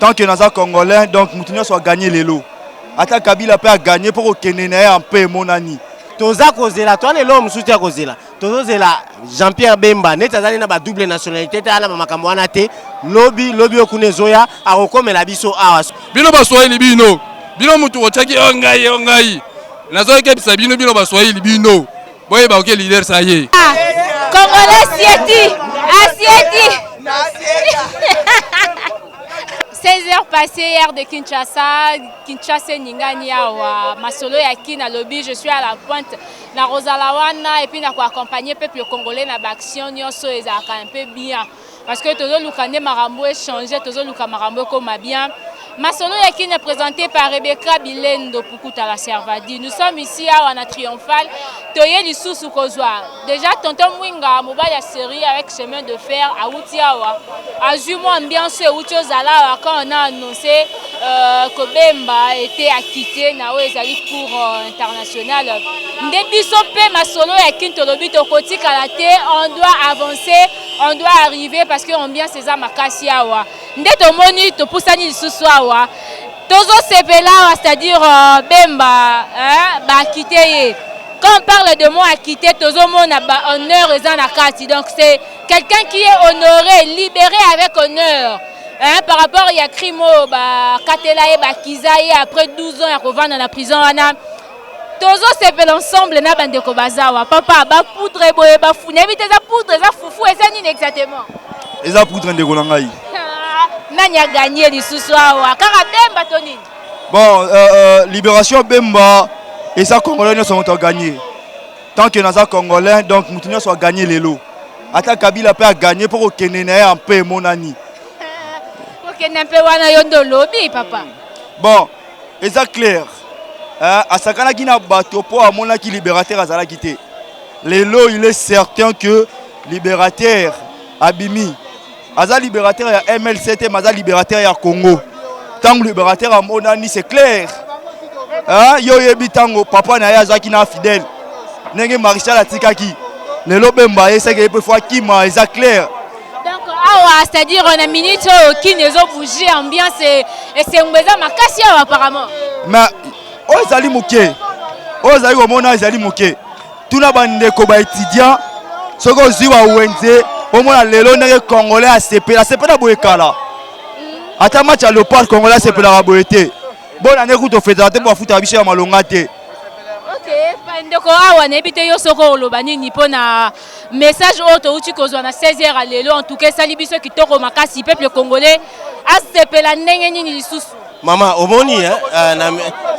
Tant que naza congolais, donc mutu nyonso aganye lelo. Ata Kabila mpe aganye mpo kokende na ye mpe emonani. Toza kozela, towana eloko mosusu te ya kozela. Tozozela Jean Pierre Bemba neti azali na badouble nationalité te, ala bamakambo wana te. Lobi lobi oyo kuna ezoya, akokomela biso awa. Bino Baswahili, bino bino mutu otiaki o ngai, o ngai nazoyekebisa bino, bino Baswahili, bino boyeba oke leader sa ye. Congolais sieti asieti. 16 heures passées, heure de Kinshasa. Kinshasa eningani awa. Masolo ya Kin alobi, je suis à la pointe na kozala wana et puis na koaccompagner peuple congolais na baaction nyonso ezalaka un peu bien, parce que tozoluka nde makambo échange, tozoluka makambo ekoma bien. Masolo ya Kin est présenté par Rebecca Bilendo Pukuta la Servadi. Nous sommes ici awa na Triomphal. Toye lisusu kozwa déjà tonton Mwinga, mobali ya série avec chemin de fer. Awuti awa, azwi mwa ambiance euti ozala awa quand on a annoncé que Bemba était acquitté na oyo ezali cour internationale. Nde biso mpe Masolo ya Kin tolobi tokotikala te, on doit avancer, on doit arriver, parce que ambiance eza makasi awa. Nde tomoni topusani lisusu awa, tozosepela awa, c'est-à-dire Bemba baacquitter ye. Quand on parle de mot acquitté, tozomona bahonneur eza na kati. Donc c'est quelqu'un qui est honoré, libéré avec honneur, hein, par rapport ya crime oyo bakatela ye, bakiza ye après 12 ans ya kovanda na prison wana. Tozosepela ensemble na bandeko bazawa. Papa, bapoudre boye, bafu, nayebi te eza poudre, eza fufu, eza nini exactement? Eza poudre, ndeko na ngai. Nani aganye lisusu awa? Kaka Bemba to nini? Bon, libération Bemba eza congolais nyonso moto aganye. Tant que naza congolais, donc mutu nyonso aganye lelo. Ata Kabila mpe aganye mpo kokende na ye mpe emonani. Kokende mpe wana, yo nde olobi, papa. Bon, eza clair, asakanaki na bato mpo amonaki libérateur azalaki te. Lelo il est certain que libérateur abimi. Aza libérateur ya MLC te, mais aza libérateur ya Congo. Ntango libérateur amonani, c'est clair. Yo oyebi ntango papa na ye azalaki na fidèle, ndenge maréchal atikaki, lelo Bemba ayesaki ye mpe fo akima, eza clair. Donc awa, c'est-à-dire na minute oyo, Kini ezobouge, ambiance, esengo eza makasi awa apparemment. Mais oyo ezali moke, oyo ezali komona ezali moke. Tuna bandeko baétudiant, soki ozwi bawenze, omona lelo ndenge congolais asepela, asepela boye kala. Ata match ya Léopard, congolais asepelaka boye te. Bona nde kutu ofetaka te mpo bafutaka biso ya malonga te. Ok, ndeko, awa nayebi te yo soko oloba nini mpona message oyo touti kozwa na 16 heures ya lelo. En tout cas esali biso kitoko makasi. Peuple congolais asepela ndenge nini lisusu? Mama, omoni,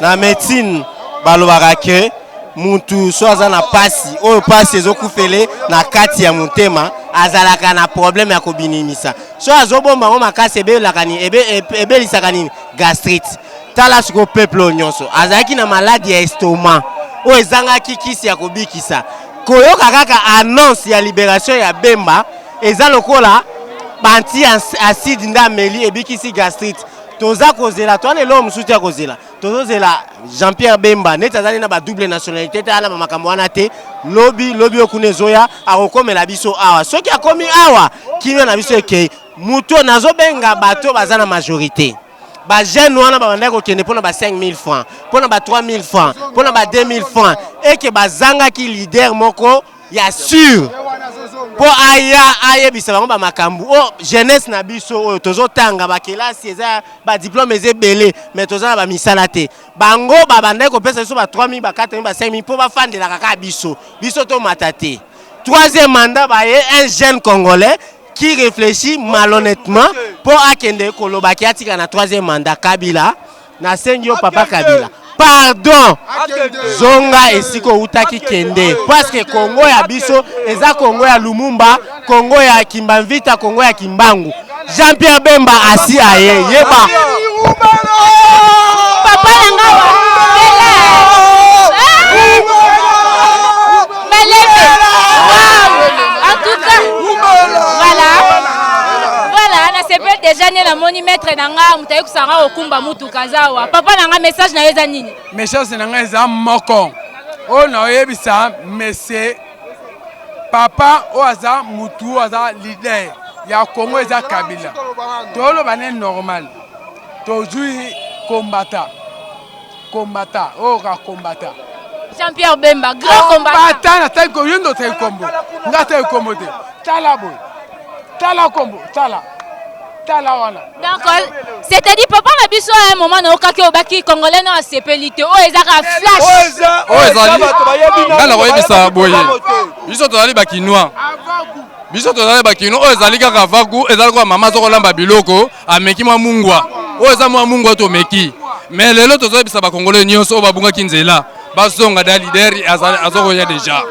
na médecine balobaka ke mutu so aza na pasi oyo, pasi ezokufele na kati ya motema, azalaka na problème ya kobinimisa. So azobomba yango makasi, ebelaka nini? Ebelisaka nini? Gastrite. Tala sikoyo, peuple oyo nyonso azalaki na maladi ya estomac oyo ezangaki kisi ya kobikisa. Koyoka kaka annonce ya libération ya Bemba eza lokola banti acide nde ameli, ebikisi gastrite. Toza kozela, towana eloko mosusu te ya kozela. Tozozela Jean Pierre Bemba neti azali na badouble nationalité te, ala bamakambo wana te. Lobi lobi oyo kuna ezoya, akokomela biso awa. Soki akomi awa, kimia na biso ekei. Moto nazobenga bato baza na majorité, bajeune wana babandaki kokende mpona ba 5000 francs, mpona ba 3000 francs, mpona ba 2000 francs, eke bazangaki leader moko ya sûr mpo aya ayebisa bango bamakambo oyo. Jeunesse na biso oyo tozotanga bakelasi, eza badiplôme eza ebele, mais toza na bamisala te. Bango babandaki kopesa biso ba 3000, ba 4000, ba 5000 mpo bafandelaka kaka biso, biso tomata te. Troisième mandat, baye un jeune congolais qui réfléchit malhonnêtement mpo akende kolobaki atika na troisième mandat. Kabila, nasengi yo, papa Kabila, pardon, zonga esika outaki, kende, parce que Kongo ya biso eza Kongo ya Lumumba, Kongo ya Kimbamvita, Kongo ya Kimbangu. Jean Pierre Bemba asi aye, yeba. Papa na nga malembe. En tout cas, voilà, voilà, nasepeli déjà nde namoni maître na nga, moto ayebisaka kokumba mutuka aza awa. Papa na nga, message na yo eza nini? Message na ngai eza moko oyo naoyebisa mese papa oyo aza mutu oyo aza leader ya Congo, eza Kabila. Toloba ne normal. Tozwi kombata kombata oyo kaka kombata. Jean-Pierre Bemba, grand combattant. Combattant na tali yo nde otali kombo. Nga tali kombo te. Tala boye. Tala kombo, tala. Tala wana. Donc, c'est-à-dire papa na biso à un moment na okaki obaki congolais na asepeli te. Oyo ezaka flash. Oyo ezali ngai nakoyebisa boye, biso tozali bakinois, biso tozali bakinois. Oyo ezali kaka vagu, ezali kaka mama azokolamba biloko, ameki mwa mungwa. Oyo eza mwa mungwa tomeki. Mais lelo tozoyebisa bakongolais nyonso oyo babungaki nzela bazonga da leader azokoya déjà,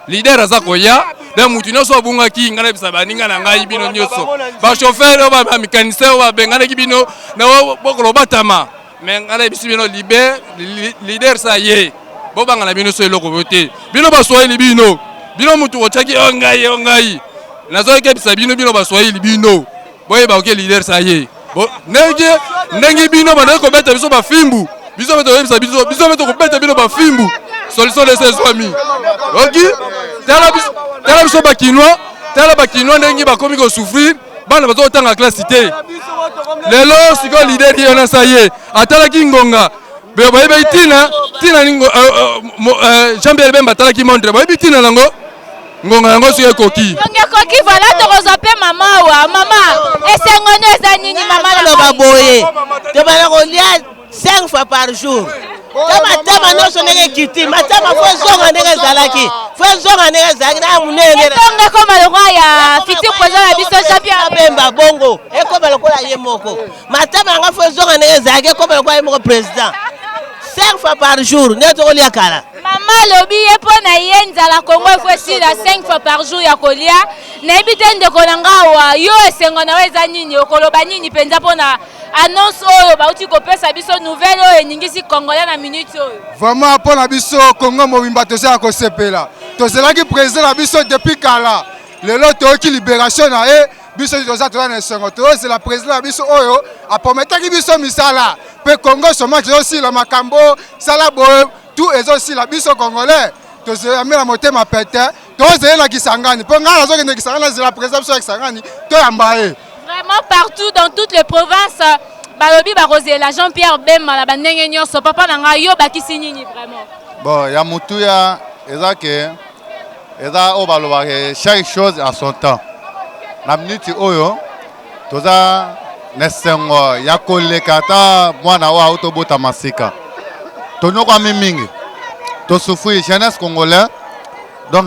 leader aza koya. Donc mutu nyonso abungaki, ngai nayebisa baninga na ngai, bino nyonso bachauffeur oyo, bamécanicien oyo babenganaki bino na bokolo batama, mais ngai nayebisi bino, leader sa ye, bobanga na bino so eloko boyo te. Bino baswahili, bino mutu otiaki oyo ngai, oyo ngai nazoyekebisa bino, bino baswahili, bino boyeba oke leader sa ye. Ndenge bino bandaki kobeta biso bafimbu, biso mpe toyebisa biso, biso mpe tokobeta bino bafimbu. Solution lese ezwami. Oki tala biso bakinois, tala bakinois ndenge bakomi kosouffrir, bana bazokotanga classe te lelo. Sikoyo leader ye wana sa ye atalaki ngonga, bayebi ntina Jean Pierre Bemba atalaki montre, bayebi ntina nango, ngonga yango soki ekoki. Ngonga ekoki, voilà. Tokozwa mpe mama awa. Mama, esengo no eza nini, mama? Loba boye, tobanda kolia 5 fois par jour. Ta matama nyonso ndenge ekiti, matama faut ezonga ndenge ezalaki, faut ezonga ndenge ezalaki na monene. Etonga ekoma lokola ya futur président na biso Jean Pierre Bemba. Bongo ekoma lokola ye moko. Matama yanga faut ezonga ndenge ezalaki, ekoma lokola ye moko président. 5 fois par jour ndenge tokolia kala. Mama alobi ye mpo na ye nzala Kongo efo esila, 5 fois par jour ya kolia. Nayebi te, ndeko na nga awa, yo esengo na yo eza nini? Okoloba nini mpenza mpona annonce oyo bauti kopesa biso, nouvelle oyo eningisi congolais na minute oyo? Vraiment, mpo na biso Kongo mobimba toza ya kosepela. Tozelaki président na biso depuis kala, lelo toyoki libération na ye. Biso toza na esengo. Tozozela président na biso oyo aprometaki biso misala mpe Congo chômage ezosila, makambo sala boye tout ezosila. Biso congolais tozeyamela motema pete, tozela na Kisangani, mpo ngai nazokende Kisangani, nazela président biso ya Kisangani, toyamba ye. Vraiment, partout dans toutes les provinces balobi bakozela Jean-Pierre Bemba na bandenge nyonso. Papa na ngai, yo bakisi nini vraiment? Bon, ya motuya eza ke eza oyo balobaka, chaque chose à son temps. Na miniti oyo toza na esengo ya koleka ata mwana oyo auti obotama sika. Tonyokwami mingi, tosouffrir, jeunesse congolais. Donc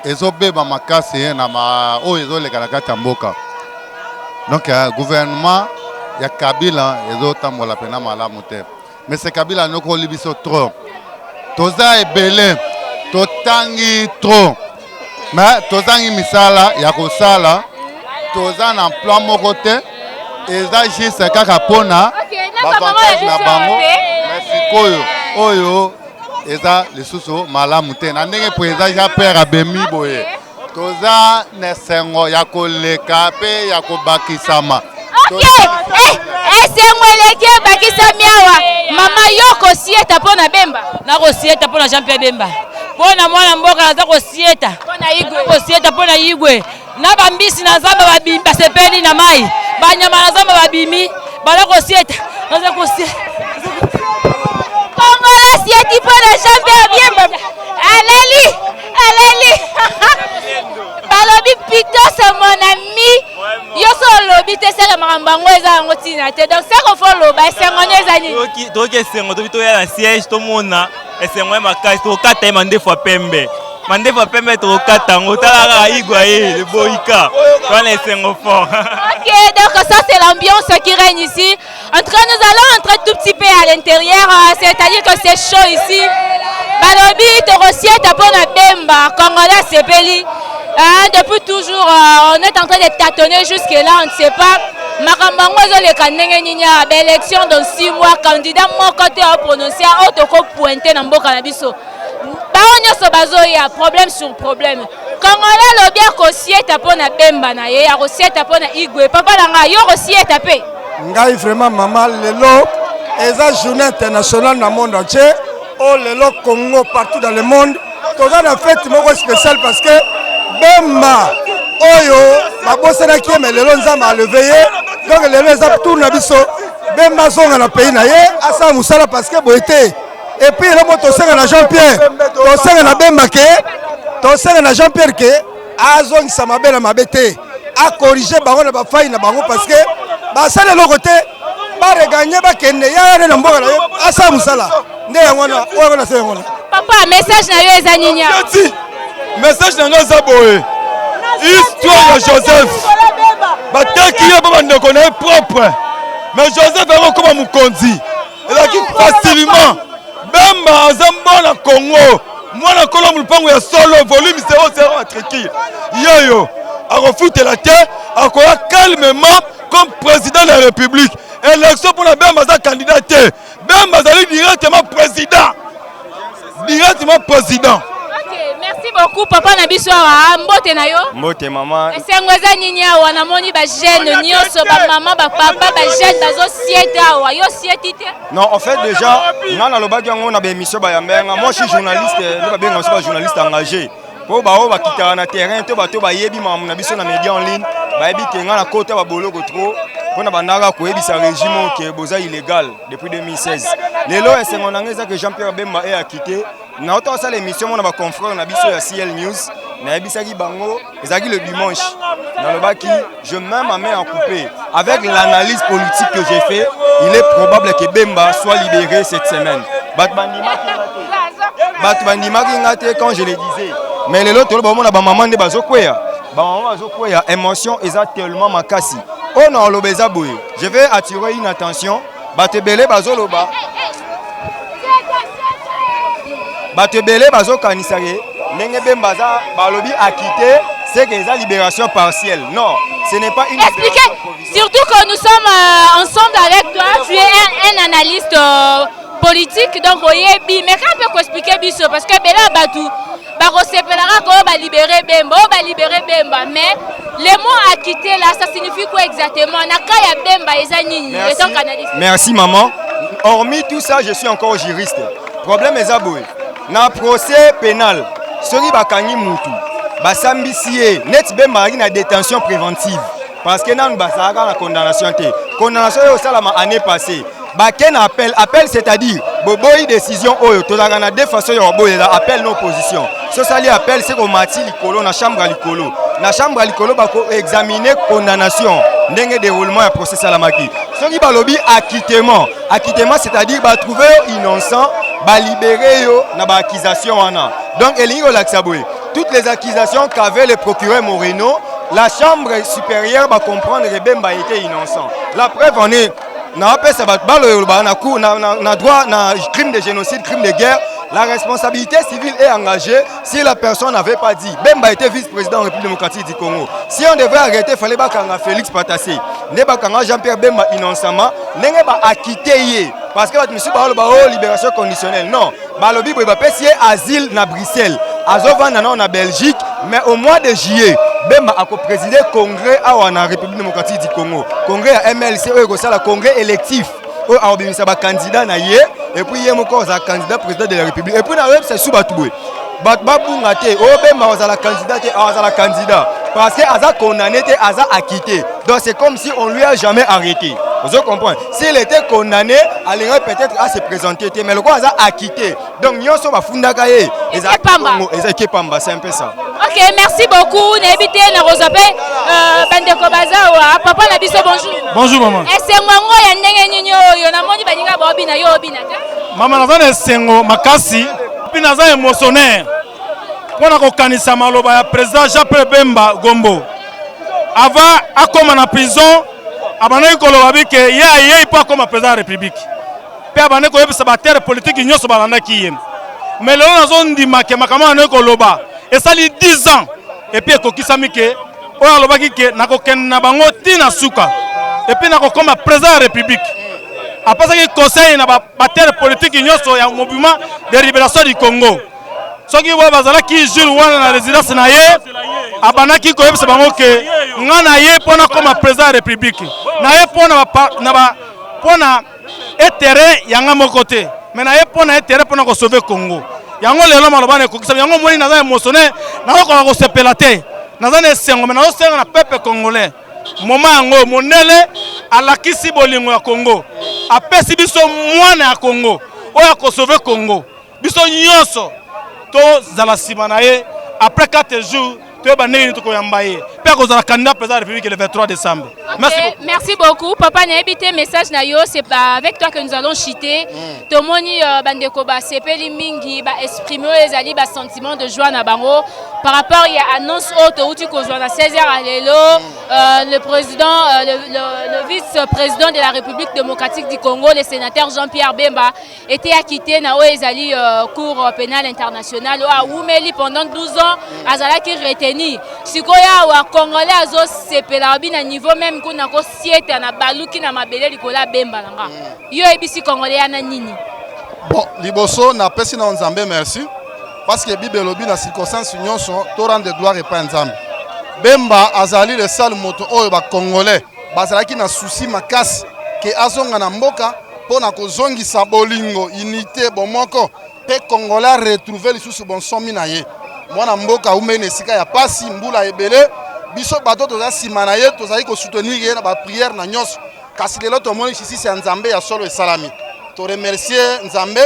ezobeba makasi na ma oyo ezoleka na kati ya mboka. Donc gouvernement ya Kabila ezotambola mpena malamu te. Mais Kabila anyokoli biso trop. Toza ebele, totangi trop, mais tozangi misala ya kosala, toza na emploi moko te. Eza juste kaka mpona baavantage na bango. Mais sikoyo oyo eza lisusu malamu te na ndenge président Jean Pierre abemi boye. Toza na esengo ya koleka mpe ya kobakisama. Ok, esengo eleki, ebakisami awa. Mama, yo kosieta mpo na Bemba? Nakosieta mpo na Jean Pierre Bemba, mpo na mwana mboka. Naza kosieta. Mpo na Igwe. Kosieta mpo na Igwe na bambisi na zamba babimi, basepeli na mai, banyama na zamba babimi, baza kosieta. Naza kosieta. Kongola sieti mpo na Jean Pierre Bemba. Aleli, aleli. Balobi pito, c'est mon ami. Yo so olobi te, seke makambo yango eza yango ntina te. Donc seke faut oloba, esengo no eza nini? Toyoki esengo, tobi toya na siège, tomona esengo ye makasi. Tokokata ye mandefu ya pembe, mandefu ya pembe tokokata yango. Tala kaka igwa ye leboyika wana, esengo fort. Ok, donc ça c'est l'ambiance qui règne ici. En tout cas, nous allons entrer tout petit peu à l'intérieur, c'est-à-dire que c'est chaud ici. Balobi, tokosieta pona Bemba, Congolais sepeli. Hein, depuis toujours, on est en train de tâtonner jusque-là, on ne sait pas. Makambo yango ezoleka ndenge nini awa? Baélection dans 6 mois, candidat moko te aprononce oyo tokopointe na mboka na biso. Bango nyonso bazoya, problème sur problème. Congolais alobi akosieta mpo na Bemba na ye, akosieta mpo na Igwe. Papa na ngai, yo kosieta mpe? Ngai vraiment, mama, lelo eza journée internationale na monde entier. Oyo lelo Congo, partout dans le monde toza na fête moko spéciale, parce que Bemba oyo babosanaki ye, mais lelo Nzambe alever ye. Donc lelo eza tour na biso. Bemba azonga na pays na ye asala mosala parce que boye te. Et puis eloko tosenga na Jean Pierre, tosenga na Bemba ke tosenga na Jean Pierre ke azongisa mabe na mabe te, akorige bango na bafai na bango parce que basala eloko te, bareganye bakende yaya nde na mboka na ye asala mosala nde yango wana oyo yango nase yango wana. Papa, message na yo eza nini awa? Message na ngai eza boye, histoire ya Joseph bateki ye mpo bandeko na ye propre, mais Joseph yango okoma mokonzi ezalaki facilement. Bemba aza mwana Congo, mwana kolo lupango ya solo, volume 00 matricule yeyo akofutela te, akoya calmement comme président de la République. Élection mpona Bemba aza candidat te, Bemba azali directement président, directement président. Ok, merci beaucoup papa na biso awa, mbote na yo. Mbote mama. Esengo eza nini awa? Namoni ba jeune nyonso, ba mama, ba papa, ba jeune bazosieta awa. Yo sieti te? Non, en fait déjà nga nalobaki yango na baémission bayamba nga. Moi je suis journaliste, nde babenga biso ba journaliste engagé mpo baoyo bakitaka na terrain to bato bayebi makambo na biso na média en ligne bayebi ke nga nakota baboloko trop mpo na bandaka koyebisa régime oyo ke boza illégal depuis 2016. Lelo esengo na ngai eza ke Jean Pierre Bemba e akite. Nauta kosala émission mona baconfrère na biso ya CL News, nayebisaki bango, ezalaki le dimanche, nalobaki je mets ma main à couper avec l'analyse politique que j'ai fait, il est probable que Bemba soit libéré cette semaine. Bato bandimaki nga te quand je le disais, mais lelo tolo bamona bamama nde bazokweya, bamama bazokweya, émotion eza tellement makasi. Oyo na oloba eza boye, je vais attirer une attention. Bato ebele bazoloba, bato ebele bazokanisa ke ndenge Bemba aza balobi acquitté, c'est que eza libération partielle. Non, ce n'est pas une Expliquez, surtout que nous sommes ensemble avec toi, tu es un analyste politique, donc oyebi, mais quand peut expliquer biso, parce que bela batu bakosepelaka koyo balibere Bemba, oyo balibere Bemba, mais le mot acquitté là, ça signifie quoi exactement? Na cas ya Bemba eza nini? Merci. Étant qu'analyste. Merci maman. Hormis tout ça, je suis encore juriste. Problème eza boye. Na procès pénal, soki bakangi mutu, basambisi ye, neti Bemba azalaki na détention préventive parce que nanu bazalaka na condamnation te. Condamnation oyo osalama année passée. Bake na appel, appel c'est-à-dire boboyi décision oyo tozalaka na deux façons ya koboyela appel na opposition. Sosali appel, c'est komati likolo na chambre ya likolo. Na chambre ya likolo bako examine condamnation ndenge déroulement ya procès esalamaki. Soki balobi acquittement, acquittement c'est-à-dire batrouve yo innocent, balibere yo na baaccusation wana. Donc elingi kolakisa boye, toutes les accusations qu'avait le procureur Moreno, la chambre supérieure va comprendre que Bemba était innocent. La preuve en est, naopesa bato baloyoloba na cour na droit na crime de génocide, crime de guerre, la responsabilité civile est engagée si la personne n'avait pas dit. Bemba était vice-président de la République démocratique du Congo. Si on devait arrêter, fallait bakanga Félix Patassé nde bakanga Jean-Pierre Bemba innocemment ndenge baakite ye, parce que bato misusu baloba o libération conditionnelle. Non, balobi boye, bapesi ye asile na Bruxelles, azovanda nao na Belgique, mais au mois de juillet Bemba akopréside congrès awa na République démocratique du Congo, congrès ya MLC oyo ekosala congrès électif oyo akobimisa bacandidat na ye, et puis ye moko azala candidat président de la République. Et puis nayebisa su bato boye, bato babunga te, oyo Bemba azala candidat te, azala candidat parce que aza condamné te, aza acquitté. Donc c'est comme si on lui a jamais arrêté, ozo comprendre? S'il était condamné, alingaki peut-être à se présenter te, mais lokola aza acquitté, donc nyonso bafundaka ye eza ekepamba. C'est un peu ça. Ok, merci beaucoup. Nayebi te nakozwa mpe bandeko baza awa. Papa na biso, bonjour. Bonjour mama. Esengo yango ya ndenge nini oyo namoni baninga baobina, yo obina te? Mama, naza na esengo makasi mpe naza émotionnaire mpo na kokanisa maloba ya président Jean Pierre Bemba Gombo. Avant akóma na prison, abandaki koloba bike ye ayei mpo akóma président ya république, mpe abandaki koyebisa baacteur politique nyonso balandaki ye. Mais lelo nazondima ke makambo abandaki koloba esali 10 ans et puis ekokisami, ke oyo alobaki ke nakokende na bango ntina suka et puis nakokóma président ya république. Apesaki conseil na baacteur politique nyonso ya mouvement de libération du Congo. Soki oyo bazalaki jour wana na résidence na ye, abandaki koyebisa bango ke nga na ye mpo nakóma président ya république na ye mpo na intérêt yanga moko te, mais na ye mpo na intérêt mpo na kosauve Congo. Yango lelo maloba na ekokisami. Yango omoni naza émotionné, nazokoka kosepela te, naza na esengo, mais nazosenga na peuple congolais, moma yango mondele alakisi bolingo ya Congo. Apesi biso mwana ya Congo oyo akosauve Congo. Biso nyonso tozala nsima na ye après 4 jours toyeba ndenge nini tokoyamba ye mpe akozala candidat président de la République le 23 décembre. Merci beaucoup. Merci beaucoup. Papa nayebi te message na yo, c'est avec toi que nous allons chuter. Tomoni bandeko basepeli mingi ba exprimer oyo ezali ba sentiment de joie na bango par rapport ya annonce oyo touti kozwa na 16h ya lelo. Le président le vice-président de la République démocratique du Congo, le sénateur Jean-Pierre Bemba, était acquitté na oyo ezali Cour pénale internationale oyo awumeli pendant 12 ans azalaki retenu. Sikoyo awa congolais azosepela abi na niveau même kuna kosieta na baluki na mabele likolo ya Bemba na nga. Yo oyebisi congolais yana nini? Bon, liboso napesi na Nzambe merci parce que Bible elobi na circonstance nyonso to rendre gloire epai ya Nzambe. Bemba azali le seul moto oyo bacongolais bazalaki na souci makasi ke azonga na mboka mpo na kozongisa bolingo, unité, bomoko mpe congolais retrouve lisusu bonsomi na ye. Mwana mboka aumeli na esika ya pasi mbula ebele, biso bato toza nsima na ye tozali kosoutenir ye na baprière na nyonso, kasi lelo tomoni justice ya Nzambe ya solo esalami. Toremercie Nzambe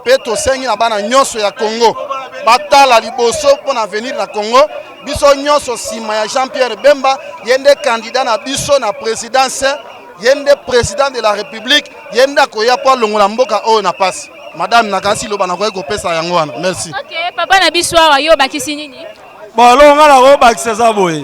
mpe tosengi na bana nyonso ya Congo batala liboso mpo na avenir na Congo. Biso nyonso nsima ya Jean-Pierre Bemba, ye nde candidat na biso na présidence, ye nde président de la République, ye nde akoya mpo alongola mboka oyo na pasi. Madame, nakanisi loba nakoki kopesa yango wana. Merci. Ok, papa na biso awa, yo obakisi nini? Bon, eloko ngai nakobakisa eza boye,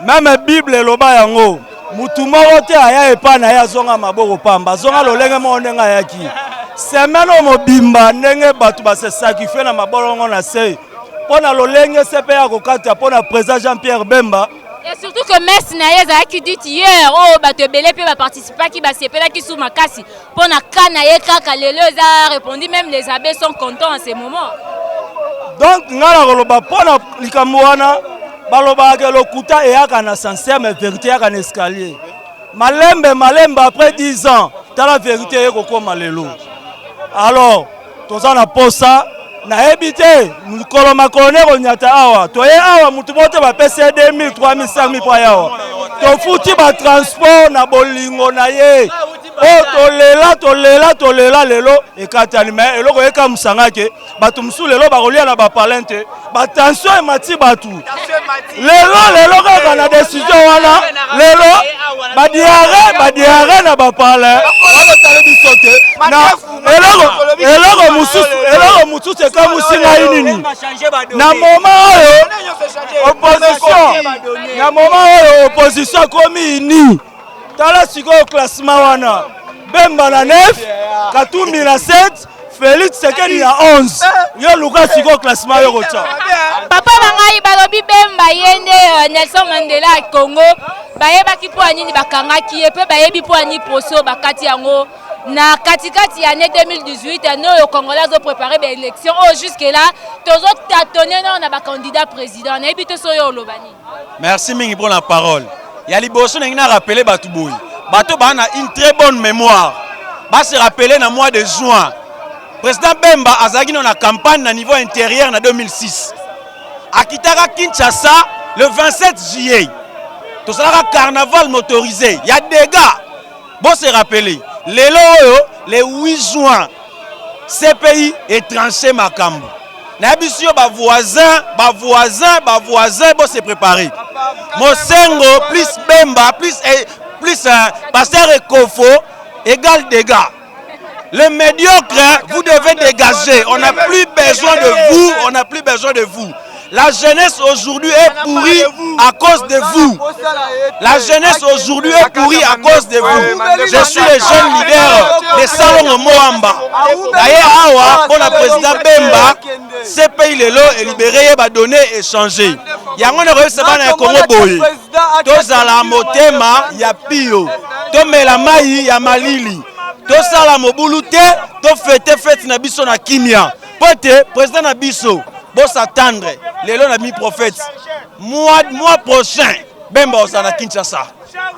même Bible eloba yango, mutu moko te aya epai na ye azonga maboko pamba, azonga lolenge moko ndenge ayaki. Semaine oyo mobimba ndenge bato base sacrifie na mabolongo na se mpo na lolenge se mpe ya kokata mpo na président Jean Pierre Bemba. Et surtout que messe na ye ezalaki dit hier oyo bato ebele mpe baparticipaki, basepelaki su makasi mpo na ka na ye kaka lelo eza répondu, même les abbés sont contents en ce moment. Donc ngai nakoloba mpo na likambo wana, balobaka lokuta eyaka na ascenseur mais vérité eyaka na escalier. Malembe malembe, après 10 ans, tala vérité eye kokóma lelo. Alors toza na posa, nayebi te mikolo makolo nde konyata awa toye awa, motu moko te bapesi ye 2000, 3000, 5000 mpo aya awa. Tofuti batransport na bolingo na ye oyo tolela tolela tolela, lelo ekatani. Me eloko ekamusanga ke bato mosusu lelo bakolia na bapalin te, batension emati bato lelo lelo kaka na décision wana, lelo badiarrhée badiarrhée na bapalin na eloko mosusu. Eloko mosusu ekamusi ngai nini? Na moment oyo opposition, na moment oyo opposition akomi ini, tala sikoyo classement wana: Bemba na 9, Katumbi na 7, Félix Tshisekedi na 11. Yo luka sikoyo classement yo kotya. Papa na ngai, balobi Bemba ye nde Nelson Mandela ya Congo. Bayebaki mpo ya nini bakangaki ye, mpe bayebi mpo ya nini procès bakati yango na katikati ya année 2018, année oyo congolais azoprépare baélection oyo jusque là tozotâtonner nano na bacandidat président. Nayebi te so oyo oloba nini. Merci mingi pour la parole. Ya liboso, ndenge na rappeler bato boye, bato baa na une très bonne mémoire base rappeler, na mois de juin président Bemba azalaki no na campagne na niveau intérieur. Na 2006 akitaka Kinshasa le 27 juillet, tosalaka carnaval motorisé ya dégâts, bose rappeler. Lelo oyo le 8 juin, CPI etranché makambo. Nayebisi yo, bavoisin bavoisin bavoisin, bose préparer. Mosengo plus Bemba plus, eh, plus pasteur Ekofo égale dégâts. Le médiocre, vous devez dégager. On n'a plus besoin de vous. On n'a plus besoin de vous. La jeunesse aujourd'hui est pourrie à cause de vous. La jeunesse aujourd'hui est pourrie à cause de vous. Je suis le jeune leader de Salongo Moamba. D'ailleurs, awa, pour la président Bemba, CPI lelo est libéré, ba donné échangé. Yango na koyebisa bana ya Congo boye. Tozala motema ya pio. Tomela mai ya malili. Tosala mobulu te, tofete fete na biso na kimia. Po ete président na biso bos'attendre lelo na mi prophète mois prochain Bemba ozala na Kinshasa.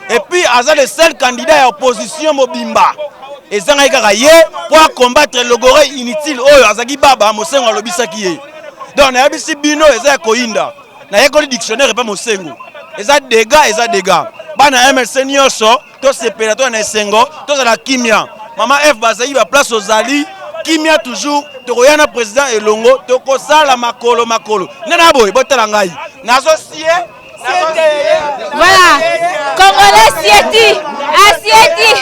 Et puis aza le seul candidat ya opposition mobimba, ezangaki kaka ye mpo acombattre logorrhée inutile oyo azalaki baba Mosengo alobisaki ye. Donc nayebisi bino, eza ya koyinda. Nayekoli dictionnaire epa Mosengo, eza dégâts, eza dégâts. Bana MLC nyonso tosepela, toza na esengo, tozala kimia. Mama Eve Bazaïba, place ozali, kimia toujours, tokoya na président elongo, tokosala makolo makolo. Nena boye, botala ngai. Nazo sie Voilà. Congolais sieti. Asieti.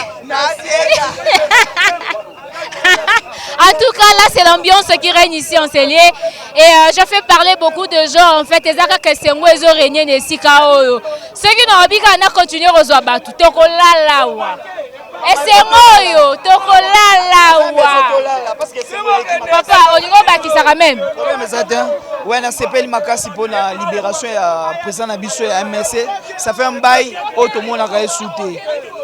En tout cas, là, c'est l'ambiance qui règne ici en Nsele. Et je fais parler beaucoup de gens. En fait, eza kaka esengo ezo régner na esika oyo. Soki na bika na continuer kozwa bato, tokolala wa. Esengo oyo tokolala wa. Papa, olingi obakisaka même. Problème eza te. Ouais, nasepeli makasi mpona libération ya président na biso ya MSC. Ça fait un bail oyo tomonaka ye su te.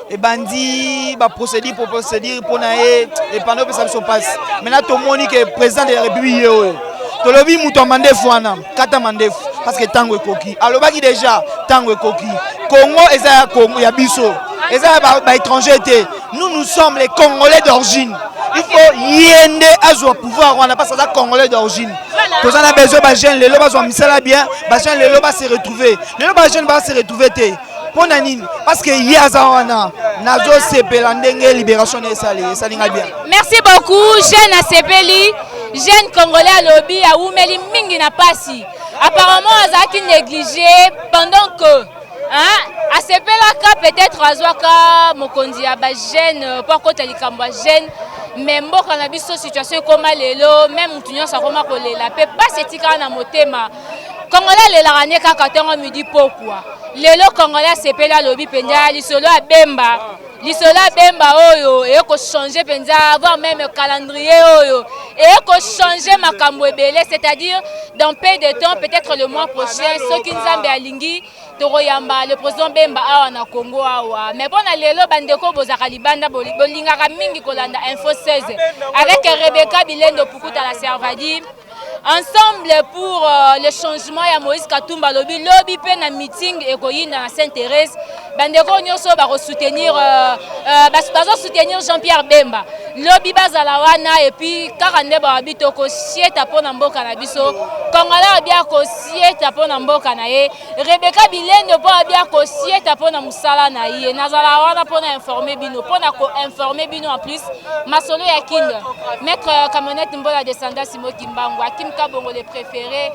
Ebandi baprocédure po procédure mpona ye epanda opesa biso mpasi. Maintenant tomoni ke président de la République ye oyo. Tolobi moto ya mandefu wana, kata mandefu, parce que ntango ekoki. Alobaki déjà ntango ekoki. Congo eza ya Congo ya biso, eza ya baétranger te. Nous, nous sommes les Congolais d'origine. Il faut ye nde azwa pouvoir wana parce que aza Congolais d'origine. Toza na besoin bajeune lelo bazwa misala bien, bajeune lelo base retrouver. Lelo bajeune base retrouver te. Mpo na nini? Parce que ye aza wana. Nazosepela ndenge libération na esali, esalinga bien. Merci beaucoup, jeune asepeli. Jeune Congolais alobi awumeli mingi na pasi. Apparemment azalaki négligé pendant que, hein, asepelaka peut-être azwaka mokonzi ya bajeune mpo akota likambo ya jeune. Mais mboka na biso, situation ekóma lelo, même mutu nyonso akóma kolela mpe pasi etikala na motema. Congolais alelaka ne kaka ntongo, midi, pokwa. Lelo Congolais asepeli, alobi mpenza lisolo ya Bemba, lisolo ya Bemba oyo eye kochange mpenza, avoir même calendrier oyo eye kochange makambo ebele. C'est-à-dire dans peu de temps, peut-être le mois prochain, soki Nzambe alingi, tokoyamba le président Bemba awa na Congo awa. Mais mpo na lelo, bandeko bozalaka libanda, bolingaka mingi kolanda Info 16 avec Rebecca Bilendo Pukuta la Servadi, ensemble pour le changement ya Moïse Katumba. Lobi lobi mpe na meeting ekoyinda na Sainte Thérèse. Bandeko nyonso bakosoutenir, bazosoutenir Jean-Pierre Bemba, lobi bazala wana. Et puis kaka nde bawabi tokosieta mpo na mboka na biso. Congolais abi akosieta mpo na mboka na ye. Rebeka Bilendo mpo abi akosieta mpo na mosala na ye. Nazala wana mpo na informe bino, mpo na koinforme bino. En plus, masolo ya Kinde, maître Camionnette Mbola, descendant Simo Kimbangu, Akim Kabongo le préféré,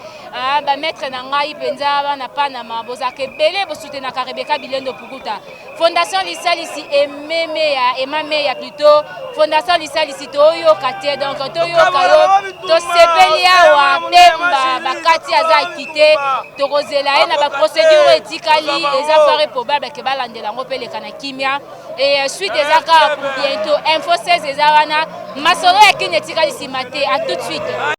bamaître na ngai mpenza bana Panama, bozalaka ebele, bosutenaka Rebeka Bilendo Pukuta. Fondation Lisalisi ememe ya emame ya plutôt Fondation Lisalisi, toyoka te. Donc toyoka yo, tosepeli awa. Bemba bakati aza akite, tokozela ye na baprocédure oyo etikali. Eza fort probable ke balandela yango mpe eleka na kimia. Et suite eza kaka pour bientôt. Info 16 eza wana, masolo ya Kini etikali nsima te. À tout de suite.